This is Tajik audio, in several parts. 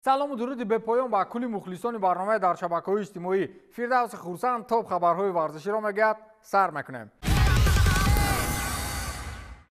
Салому дуруди бепоён ба кулли мухлисони барномаи дар шабакаҳои иҷтимоӣ. Фирдавси Хурсанд топ хабарҳои варзиширо мегӯяд, сар мекунем.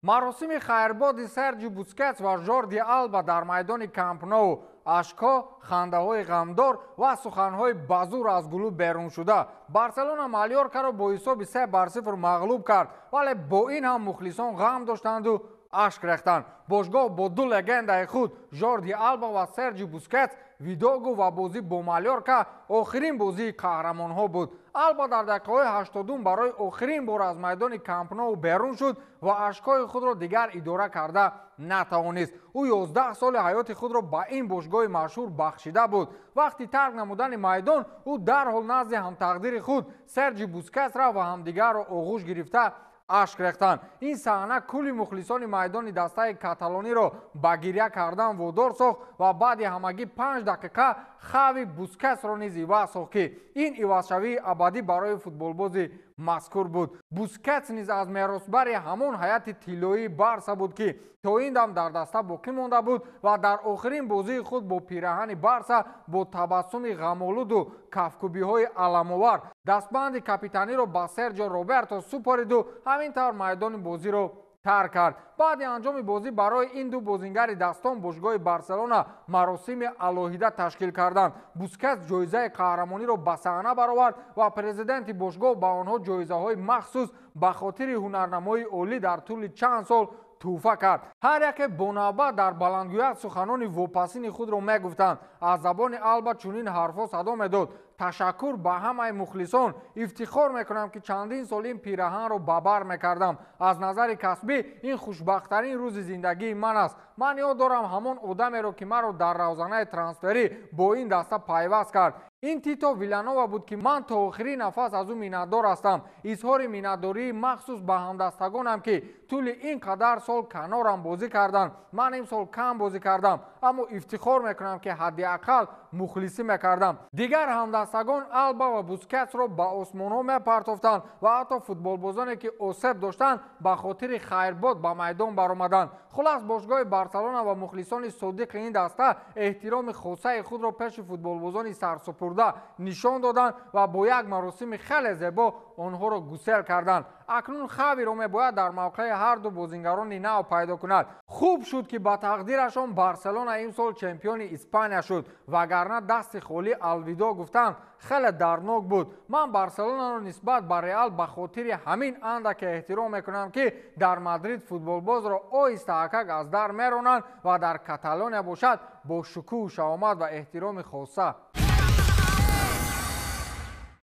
Маросими хайрбоди Серҷи Бускетс ва Жорди Алба дар майдони Камп Ноу, ашкҳо, хандаҳои ғамдор ва суханҳои ба зур аз гулӯ берун шуда. Барселона Малёркаро бо ҳисоби 3-0 мағлуб кард, вале бо ин ҳам мухлисон ғам доштанду ашк рехтанд. Бошгоҳ бо ду легендаи худ Жорди Алба ва Серҷи Бускетс видогу ва бозӣ бо Малёрка охирин бозии қаҳрамонҳо буд. Алба дар дақиқаҳои 80 барои охирин бор аз майдони Камп Ноу берун шуд ва ашкҳои худро дигар идора карда натавонист. Ӯ 11 соли ҳаёти худро ба ин бошгоҳи машҳур бахшида буд. Вақти тарк намудани майдон ӯ дарҳол назди ҳамтақдири худ Серҷи Бускетс рафт ва ҳамдигарро оғӯш гирифта ашк рехтанд. Ин саҳна кулли мухлисони майдони дастаи каталониро ба гиря кардан водор сохт ва баъди ҳамагӣ 5 дақиқа Хави Бускетсро низ иваз сохт, ки ин ивазшавии абадӣ барои футболбози мазкур буд. Бускетс низ аз меросбари ҳамон ҳайати тиллоии Барса буд, ки то ин дам дар даста боқӣ монда буд ва дар охирин бозии худ бо пираҳани Барса бо табассуми ғамолуду кафкӯбиҳои аламовар дастбанди капитаниро ба Серҷо Роберто супориду ҳамин тавр майдони бозиро тарк кард. Баъди анҷоми бозӣ барои ин ду бозингари дастон бошгоҳи Барселона маросими алоҳида ташкил карданд. Бускетс ҷоизаи қаҳрамониро ба саҳна баровард ва президенти бошгоҳ ба онҳо ҷоизаҳои махсус ба хотири ҳунарнамоии олӣ дар тӯли чанд сол тӯҳфа кард. Ҳар яке бо навбат дар баландгӯяк суханони вопасини худро мегуфтанд. Аз забони Алба чунин ҳарфҳо садо медод: ташаккур ба ҳамаи мухлисон, ифтихор мекунам, ки чандин сол ин пираҳанро ба бар мекардам. Аз назари касбӣ ин хушбахттарин рӯзи зиндагии ман аст. Ман ёд дорам ҳамон одамеро, ки маро дар равзанаи трансферӣ бо ин даста пайваст кард. Ин Тито Виланова буд, ки ман то охири нафас аз ӯ миннатдор ҳастам. Изҳори миннатдории махсус ба ҳамдастагонам, ки тӯли ин қадар сол канорам бозӣ карданд. Ман имсол кам бозӣ кардам, аммо ифтихор мекунам, ки ҳадди ақал мухлисӣ мекардам. Дигар ҳамдастагон Алба ва Бускетсро ба осмонҳо мепартофтанд ва ҳатто футболбозоне, ки осеб доштанд, ба хотири хайрбод ба майдон баромаданд. Хулас, бошгоҳи Барселона ва мухлисони содиқи ин даста эҳтироми хосаи худро пеши футболбозони сарсупурда нишон доданд ва бо як маросими хеле зебо онҳоро гусел карданд. Акнун Хавиро мебояд дар мавқеи ҳар ду бозингарони нав пайдо кунад. Хуб шуд, ки ба тақдирашон Барселона имсол чемпиони Испания шуд, вагарна дасти холӣ алвидо гуфтанд хеле дарднок буд. Ман Барселонаро нисбат ба Реал ба хотири ҳамин андаке эҳтиром мекунам, ки дар Мадрид футболбозро оҳиста акак аз дар меронанд ва дар Каталония бошад бо шукӯҳу шаҳомат ва эҳтироми хоса.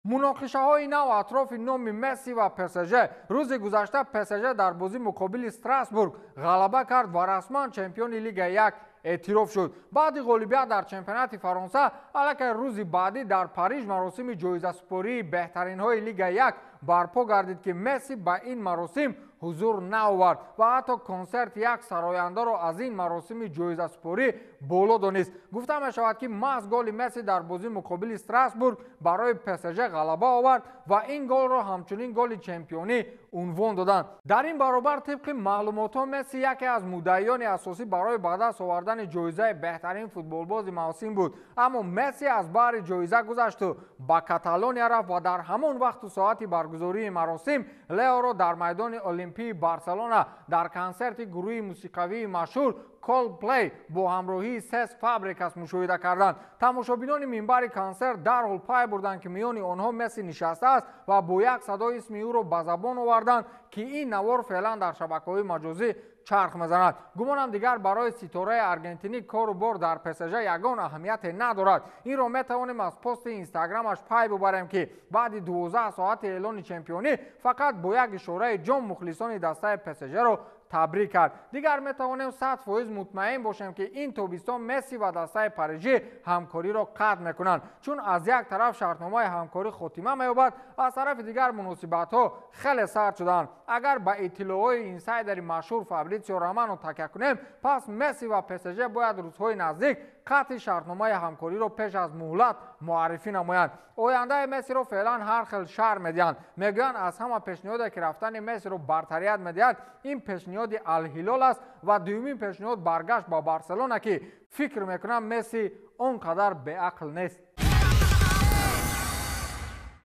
Муноқишаҳои нав атрофи номи Месси ва ПСЖ. Рӯзи гузашта ПСЖ дар бозӣ муқобили Страсбург ғалаба кард ва расман чемпиони Лигаи 1 эътироф шуд. Баъди ғолибият дар чемпионати Фаронса, аллакай рӯзи баъдӣ дар Париж маросими ҷоизасупории беҳтаринҳои Лигаи 1 барпо гардид, ки Месси ба ин маросим ҳузур наовард ва ҳатто консерти як сарояндаро аз ин маросими ҷоизасупорӣ боло донист. Гуфта мешавад, ки маҳз голи Месси дар бозӣ муқобили Страсбург барои ПСЖ ғалаба овард ва ин голро ҳамчунин голи чемпионӣ унвон доданд. Дар ин баробар тибқи маълумотҳо Месси яке аз муддаиёни асосӣ барои ба даст овардани ҷоизаи беҳтарин футболбози мавсим буд, аммо Месси аз баҳри ҷоиза гузашту ба Каталония рафт ва дар ҳамон вақту соати баргузории маросим Леоро дар майдони Олимпии Барселона дар консерти гурӯҳи мусиқавии машҳур Coldplay бо ҳамроҳии Сес Фабрикас мушоҳида карданд. Тамошобинони минбари консерт дарҳол пай бурданд, ки миёни онҳо Месси нишастааст ва бо як садо исми ӯро ба забон оварданд, ки ин навор феълан дар шабакаҳои маҷозӣ чарх мезанад. Гумонам дигар барои ситораи аргентинӣ кору бор дар ПСЖ ягон аҳамияте надорад. Инро метавонем аз пости инстаграмаш пай бубарем, ки баъди 12 соати эълони чемпионӣ фақат бо як ишораи ҷом мухлисони дастаи ПСЖ-ро табрик кард. Дигар метавонем 100% мутмаин бошем, ки ин тобистон Месси ва дастаи Парижӣ ҳамкориро қатъ мекунанд, чун аз як тараф шартномаи ҳамкорӣ хотима меёбад, аз тарафи дигар муносибатҳо хеле сард шуданд. Агар ба иттилоъҳои инсайдери машҳур Фабритсио Романо такя кунем, пас Месси ва ПСЖ бояд рӯзҳои наздик қатъи шартномаи ҳамкориро пеш аз муҳлат муаррифӣ намоянд. Ояндаи Мессиро феълан ҳар хел шарҳ медиҳанд. Мегӯянд, аз ҳама пешниҳоде, ки рафтани Мессиро бартарият медиҳад, ин пешниҳод пешниҳоди Ал-Ҳилол аст ва дуюмин пешниҳод баргашт ба Барселона, ки фикр мекунам, Месси он қадар беақл нест.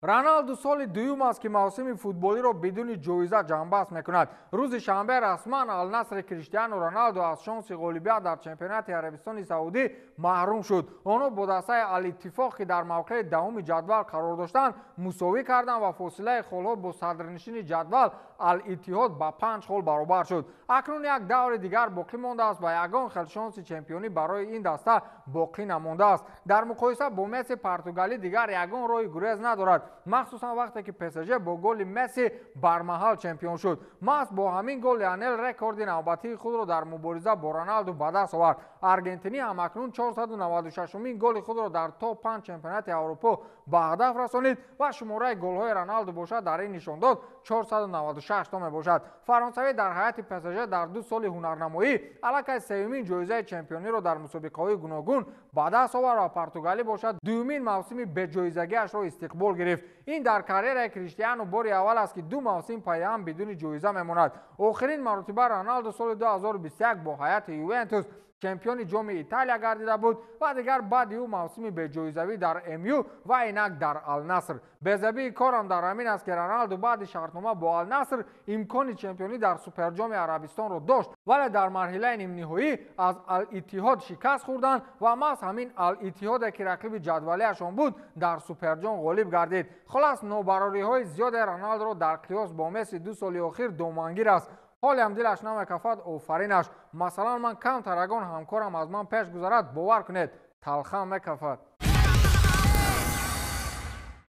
Роналду соли дуюм аст, ки мавсими футболиро бидуни ҷоиза ҷамъбаст мекунад. Рӯзи шанбе расман Алнасри Криштиану Роналду аз шонси ғолибият дар чемпионати Арабистони Саудӣ маҳрум шуд. Онҳо бо дастаи Алиттифоқ, ки дар мавқеи 10-уми ҷадвал қарор доштанд, мусовӣ карданд ва фосилаи холҳо бо садрнишини ҷадвал Ал-Иттиҳод ба 5 хол баробар шуд. Акнун як даври дигар боқӣ мондааст ва ягон хел шонси чемпионӣ барои ин даста боқӣ намондааст. Дар муқоиса бо Месси, португалӣ дигар ягон роҳи гурез надорад, махсусан вақте ки ПСЖ бо голи Месси бармаҳал чемпион шуд. Маҳз бо ҳамин гол Лионел рекорди навбатии худро дар мубориза бо Роналду ба даст овард. Аргентинӣ ҳамакнун 496-умин голи худро дар топ 5 чемпионати Аврупо ба ҳадаф расонид ва шумораи голҳои Роналду бошад, дар ин нишондод 496 то мебошад. Фаронсавӣ дар ҳайати ПСЖ дар 2 соли ҳунарнамоӣ аллакай сеюмин ҷоизаи чемпиониро дар мусобиқаҳои гуногун ба даст овард ва португалӣ бошад, дуюмин мавсими беҷоизагиашро истиқбол гирифт. Ин дар карьераи Криштиану бори аввал аст, ки 2 мавсим пайҳам бидуни ҷоиза мемонад. Охирин маротиба Роналду соли 2021 бо ҳайати Ювентус чемпиони ҷоми Италия гардида буд ва дигар баъди ӯ мавсими беҷоизавӣ дар МЮ ва инак дар Алнаср. Безабии корам дар ҳамин аст, ки Роналду баъди шартнома бо Алнаср имкони чемпионӣ дар Суперҷоми Арабистонро дошт, вале дар марҳилаи нимниҳоӣ аз Ал-Иттиҳод шикаст хӯрданд ва маҳз ҳамин Ал-Иттиҳоде, ки рақиби ҷадвалиашон буд, дар Суперҷом ғолиб гардид. Хулас, нобарориҳои зиёде Роналдуро дар қиёс бо Месси 2 соли охир домангир аст. Ҳолиам дилаш намекафад, офаринаш. Масалан, ман камтар ягон ҳамкорам аз ман пеш гузарад, бовар кунед, талхам мекафад.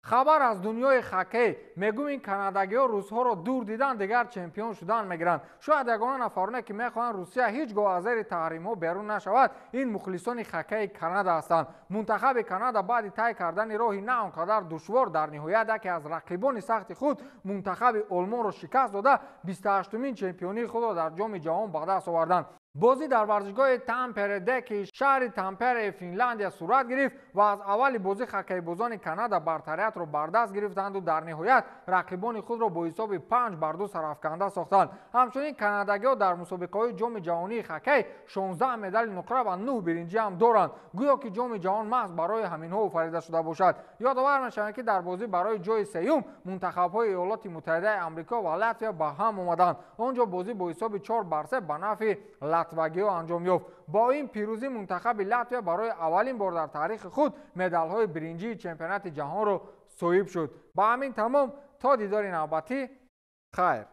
Хабар аз дунёи хоккей. Мегӯм, ин канадагиҳо русҳоро дур дидан, дигар чемпион шудан мегиранд. Шояд ягона нафароне, ки мехоҳанд Русия ҳеҷ гоҳ аз зери таҳримҳо берун нашавад, ин мухлисони хоккеи Канада ҳастанд. Мунтахаби Канада баъди тай кардани роҳи на он қадар душвор дар ниҳоят яке аз рақибони сахти худ, мунтахаби Олмонро шикаст дода, 28-умин чемпионии худро дар Ҷоми ҷаҳон ба даст оварданд. Бозӣ дар варзишгоҳи Тампереде, ки шаҳри Тампереи Финляндия, сурат гирифт ва аз аввали бозӣ хоккейбозони Канада бартариятро бар даст гирифтанду дар ниҳоят рақибони худро бо ҳисоби 5-2 сарафканда сохтанд. Ҳамчунин канадагиҳо дар мусобиқаҳои Ҷоми ҷаҳонии хоккей 16 медали нуқра ва 9 биринҷӣ ҳам доранд. Гӯё ки Ҷоми ҷаҳон маҳз барои ҳаминҳо офарида шуда бошад. Ёдовар мешавем, ки дар бозӣ барои ҷои сеюм мунтахабҳои Иёлоти Муттаҳидаи Амрико ва Латвия ба ҳам омаданд. Он ҷо бозӣ бо ҳисоби 4-3 ба нафъи латвагиҳо анҷом ёфт. Бо ин пирӯзӣ мунтахаби Латвия барои аввалин бор дар таърихи худ медалҳои биринҷии чемпионати ҷаҳонро соҳиб шуд. Ба ҳамин тамом, то дидори навбатӣ, хайр.